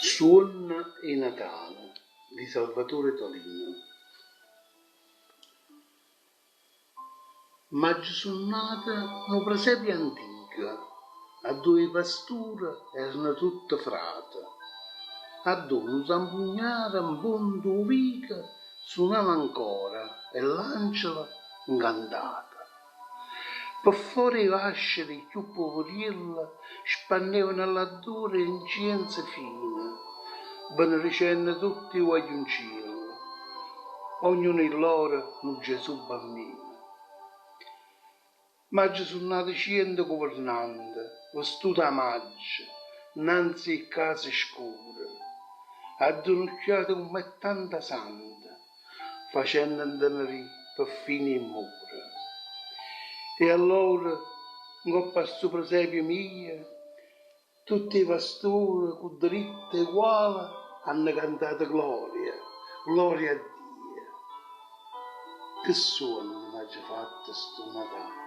Suonno 'e Natale di Salvatore Tolino M'aggio sunnato nu presepio antico addò 'e pasture erano tutte frate, addò nu zampugnaro 'mponta 'o vico sunava ancora e ll'angele 'ncantate. Pe fora 'e vasce d' 'e cchiù puverielle spannevano l'addore 'e 'ncienzo fino, benedicenno tutt' 'e guagliuncielle, ognuno 'e lloro nu Gesù Bambino. M'aggio sunnato ciento guvernante, vestute 'a maggio, 'nnanze 'e ccase scure, addunucchiate comm' 'e tanta sante, facenno 'ntenerì pe fino 'e mmure. E allora, 'ncopp' a stu presepio mio, tutt' 'e pasture cu deritto eguale hanno cantato Gloria, gloria a Dio. Che suonno m'aggio fatto stu Natale!